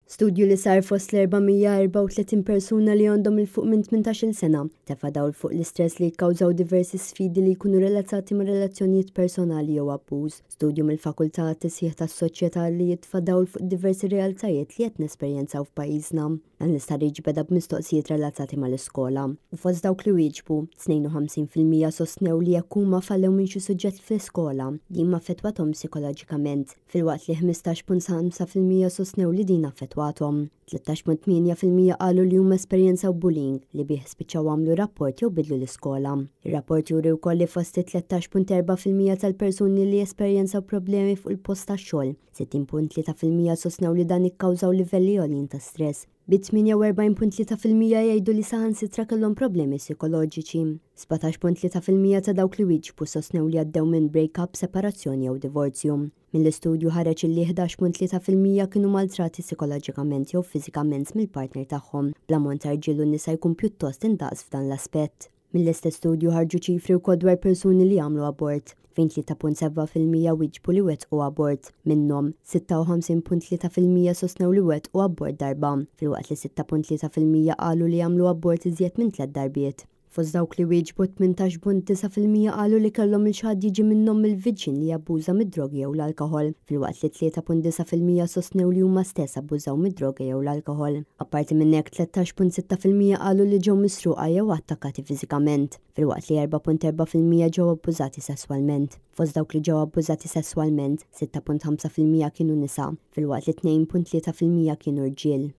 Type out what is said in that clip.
Studju li sar fost l-434 persuna li għandhom 'il fuq minn 18-il sena tefa' dawl fuq l-istress li jikkawżaw diversi sfidi li jkunu relatati ma' relazzjonijiet personali jew abbuż. Studju mill-Fakultà għat-Tisħiħ tas-Soċjetà li jitfa' dawl fuq diversi realtajiet li qed nesperjenzaw f'pajjiżna. Dan l-istħarriġ beda b'mistoqsijiet relatati mal-iskola. U fost dawk li wieġbu, 52% sostnew li jekk huma fallew minn xi suġġett fl-iskola, din m'affettwathom psikoloġikament, filwaqt li 15.5% sostnew li din affettwathom. 13.8% qalu li huma esperjenzaw bullying li bih spiċċaw għamlu rapport jew bidlu l-iskola. Ir-rapport juri wkoll li fost it-13.4% tal-persuni li esperjenzaw problemi fuq il-post tax-xogħol, 60.3% sostnew li dan ikkawżaw livelli għoljin ta' stress, bi 48.3% jgħidu li saħansitra kellhom problemi psikoloġiċi. 17.3% ta' dawk li wieġbu sostnew li għaddew minn break-up, separazzjoni jew divorzju. Mill-istudju ħareġ illi 11.3% kienu maltrati psikoloġikament jew fiżikament mill-partner tagħhom, bl-ammont ta' rġiel u nisa jkun pjuttost indaqs f'dan l-aspett. Mill-istess studju ħarġu ċifri wkoll dwar persuni li għamlu abort, fejn 3.7% wieġbu li wettqu abort. Minnhom, 56.3% sostnew li wettqu abort darba, filwaqt li 6.3% qalu li għamlu abort iżjed minn tliet darbiet. Fost dawk li wieġbu, 18.9% qalu li kellhom lil xi ħadd jiġi minnhom mill-viċin li jabbuża mid-drogi jew l-alkoħol, filwaqt li 3.9% sostnew li huma stess abbużaw mid-droga jew l-alkoħol. Apparti minn hekk, 13.6% qalu li ġew misruqa jew attakkati fiżikament, filwaqt li 4.4% ġew abbużati sesswalment. Fost dawk li ġew abbużati sesswalment, 6.5% kienu nisa, filwaqt li 2.3% kienu rġiel.